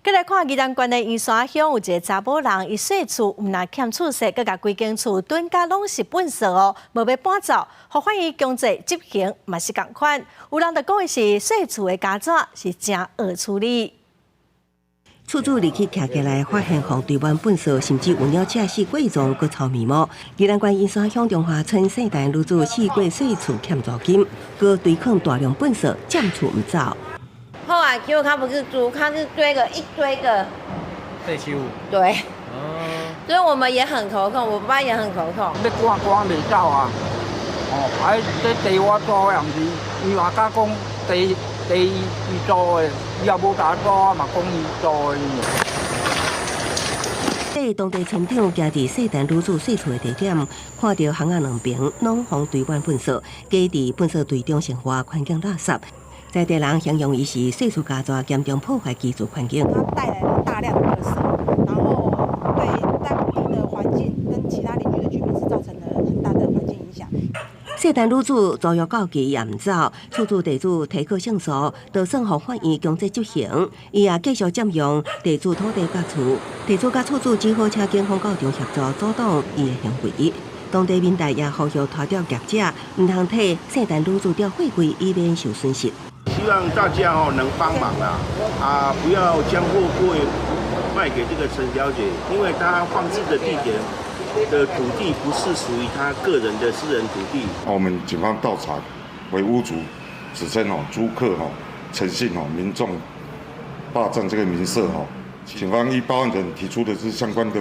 閣來看宜蘭縣的員山鄉有一个查某人，伊細厝毋但欠厝稅，閣共規間厝囤甲攏是糞埽哦，無欲搬走，予法院強制執行嘛是仝款。有人就講伊是細厝的家紙，是誠惡處理。厝主入去徛起來，發現予堆滿糞埽，甚至有鳥鼠四過狀閣臭面毛。宜蘭縣員山鄉中華村姓陳女子四月細厝欠租金，閣堆囥大量糞埽，佔厝毋走。後來結果他不是租，他是堆個一堆個廢棄物。對。哦。所以我們也很頭痛，我爸也很頭痛。欲趕趕袂走啊！哦，啊，這地我租的，毋是，伊嘛敢講地地伊租的，伊也無共租，嘛講伊租的。這當地村長行佇姓陳女子細厝的地點，看著巷仔兩邊攏予堆滿糞埽，家佇糞埽堆中生活環境垃圾。在地人形容伊是細厝家紙，嚴重破壞居住環境。它帶來了大量的垃圾，然後對當地的環境跟其他鄰居的居民是造成了很大的環境影響。姓陳女子租約到期也毋走，厝主地主提告勝訴，就算予法院強制執行，伊也繼續佔用地主土地佮厝，地主佮厝主只好請警方到場協助阻擋伊的行為。當地民代也呼籲拖吊業者，毋通替姓陳女子吊貨櫃，以免受損失。希望大家哦能幫忙啦，啊，不要將貨櫃賣給這個陳小姐，因為她放置的地點的土地不是屬於她個人的私人土地。我們警方調查為屋主指稱哦租客哦陳姓哦民眾霸佔這個民舍哦，警方依報案人提出的是相關的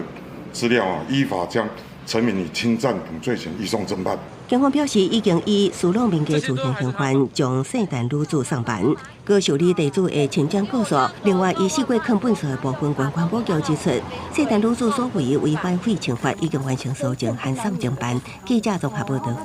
資料啊，依法將陳敏以侵佔等罪嫌移送偵辦。警方表示，已經以私弄民家厝現行犯將姓陳女子送辦，閣受理地主的親情告訴。另外，伊四過囥糞埽的部分，縣環保局指出，姓陳女子所為違反廢清法，已經完成搜證，函送偵辦。記者綜合報道。